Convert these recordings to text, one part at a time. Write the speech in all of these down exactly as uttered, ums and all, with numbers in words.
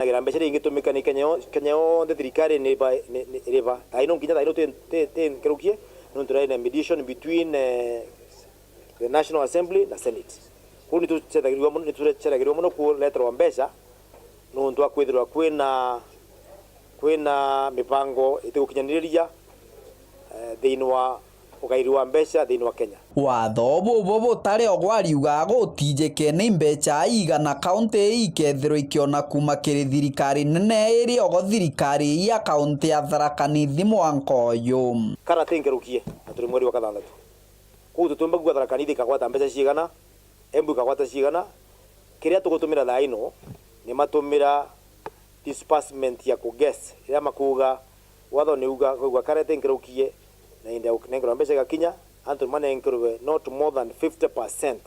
Nagira mbeca iria ingitumika ni Kenya yo-, Kenya yonthe thirikari ni ba-, ni, ni, iriba. Thaino nginya thaino ti, ti, ti nkerukie, nontu rai na mediation between, eh, the National Assembly na Senate. Kuu ni tuceragirua mono, ni tuceragirua mono kureterwa mbeca, nontu wa kwithirwa kwina, kwina mibango itigukinyaniria, eh, thiini wa ugairi wa mbeca thiini wa Kenya. Watho bubu butari o gwariuga gutijike ni mbeca igana kaunti ikethirwa ikiona kuuma kiri thirikari nene iri ogo thirikari ya kaunti ya Tharaka Nithi mwanka uyu. Kana ti nkerukie, na turi mweri wa gathanthatu. Kuu tutiumba kuuga Tharaka Nithi ikagwata mbeca cigana, Embu ikagwata cigana. Kiria tugutumira thaa ino, ni matumira disbursement ya ku guess, riria makuuga, watho ni uga, kauga karete nkerukie, na indi ya kunenkerwa mbeca igakinya, antu manenkerwe not more than fifty percent.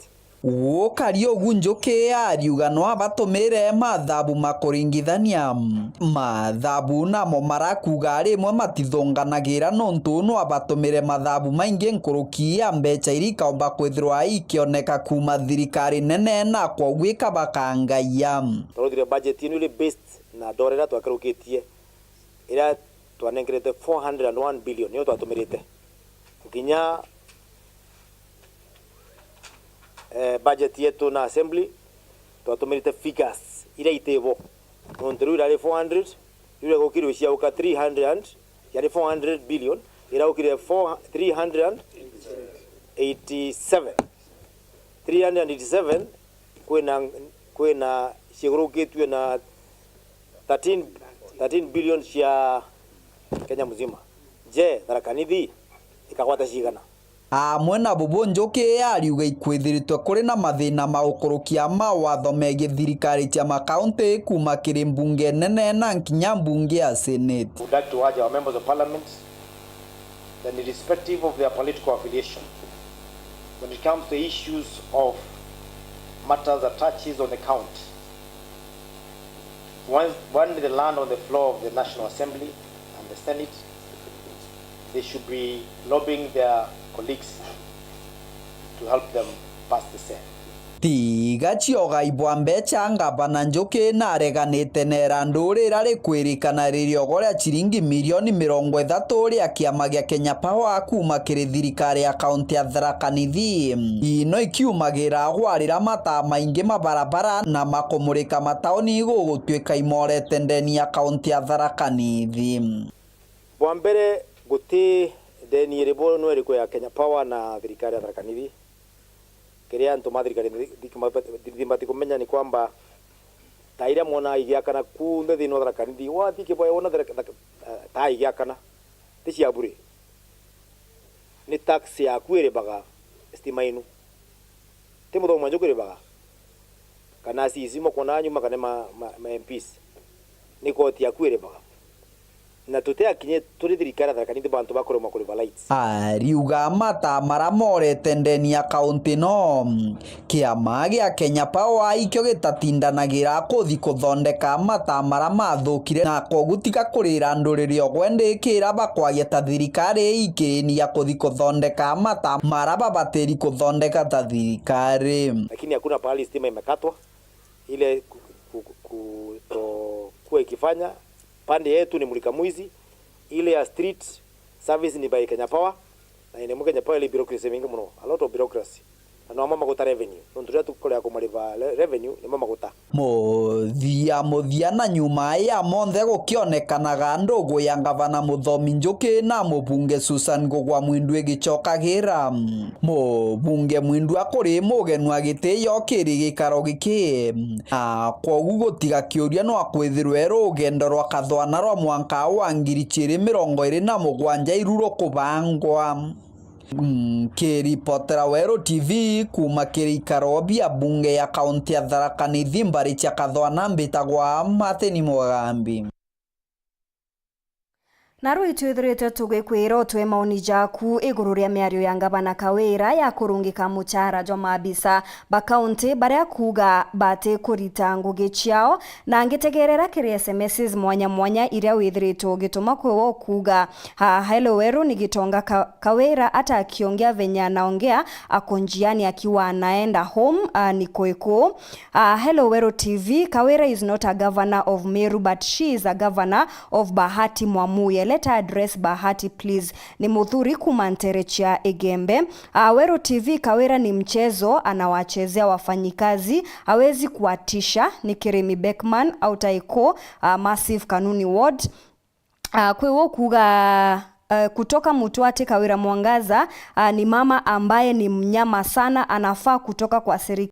Gukari ugu Njuki ariuga no abatumire mathabu makuringithania. Mathabu namo marakuga rimwe matithunganagira, nontu no abatumire mathabu maingi nkuruki ya mbeca iria ikaumba kwithirwa ikioneka kuuma thirikari nene, na kwoguo ikabakangaia. Twaruthire budget ino iri based na ndora iria twakerukitie, iria twanenkerete four hundred and one billion, niyo twatumirite. Nginya, eh, budget yetu na assembly, twatumirite figures iria itibo. Nontu riu irari four hundred, riu iraukire ciauka three hundred, yari four hundred billion, iraukire four, three hundred eighty-seven. Three hundred eighty-seven, kwina, kwina ciigurukitue na thirteen, thirteen billion cia Kenya mzima. Je, Tharaka Nithi ikagwata cigana? Amwe na bubu Njuki ariuga ikwithiritwe kuri na mathina ma gukurukia mawatho megii thirikari cia makaunti kuuma kiri mbunge nene na nkinya mbunge ya Senate. Would like to urge our members of parliament that irrespective of their political affiliation, when it comes to issues of matters that touches on the county, when, when they land on the floor of the National Assembly and the Senate, they should be lobbying their colleagues to help them pass the same. Tiga ciogai bwa mbeca, ngavana Njuki nareganite na irandu riria rikwirikana riri ogo ria ciringi milioni mirongo ithatu ria kiama gia Kenya Power kuuma kiri thirikari ya kaunti ya Tharaka Nithi. Ino ikiumagira gwarira mataa maingi mabarabara na makumurika matauni gugutwika imorete ndeni ya kaunti ya Tharaka Nithi. Bwa mbere, guti ndeni iri bo no iriku ya Kenya Power na thirikari ya Tharaka Nithi. Kiria antu ma thirikari nthi-, nthi-, nthi-, mbati kumenya ni kwamba taa iria mwonaa igiakana kunthe thiini wa Tharaka Nithi, wathi Kibwaya wona Tharaka-, Tharaka-, eh, taa igiakana, ti cia bure. Ni tax yaku iribaga stima inu. Ti Muthomi Njuki iribaga. Kana C C mwakwona nyuma kana ma, ma, ma M Ps. Ni koti yaku iribaga. Na tutiakinye turi thirikari ya Tharaka Nithi bantu bakuremwa kuriba lights. Ariuga mataa mara morete ndeni ya kaunti no, kiama gia Kenya Power ikio gitatindanagira kuthi kuthondeka mataa mara mathukire, na kwogu tiga kurira nduriri ogwe ndikira bakwagia ta thirikari ikini ya kuthi kuthondeka mataa mara babatiri kuthondeka ta thirikari. Lakini hakuna pahali stima imekatwa, ile ku-, ku-, ku-, kutokuwa ikifanya. Pande yetu ni mulika mwizi, ile ya street service ni by Kenya Power, na ene mu Kenya Power ile bureaucracy mingi muno, a lot of bureaucracy. Na no mo maguta revenue, nontu riria tukorega kumariba re-, revenue, nimo maguta. Muthia, muthia na nyuma ya monthe gukionekanaga ndugu ya ngavana Muthomi Njuki na mubunge Susan Ngugwa Mwindu igicokagira. Mubunge Mwindu akuri mugenwa gitio kiri gikaro giki, na kwogu gutiga kiuria no akwithirwe rugendo rwa kathwana rwa mwanka wa ngiri ciiri mirongo iri na mugwanja iru rukubangwa. Nkiripotera Weru T V kuuma kiri ikaro bia bunge ya kaunti ya Tharaka Nithi mbari cia kathwana, mbitagwa Martin Mugambi. Naru itwithirite tugikwira utwe maoni jaku iguru ria miario ya ngavana Kawira ya kurungika muchara jwa maabisa ba kaunti baria kuuga batikurita ngugi ciao, na ngitegerera kiri S M Ss mwanya mwanya iria withiritwe ugituma kwiwe ukuuga, ah, hello Weru ni Gitonga Ka-, Kawira, hata akiongea venye anaongea ako njiani akiwa anaenda home, ah, ni kwiku. Ah, hello Weru T V, Kawira is not a governor of Meru, but she is a governor of Bahati Mwamuye. Let her address Bahati, please. Ni muthuri kuma ntere cia Igembe. Ah, Weru T V, Kawira ni mchezo, anawachezea wafanyikazi, hawezi kuwatisha. Ni Kirimi Beckman, Outer Iko, ah, Massive Kanuni Ward. Ah, kwi ukuuga, ah, kutoka Mutwati, Kawira Mwangaza, ah, ni mama ambaye ni mnyama sana, anafaa kutoka kwa serikali.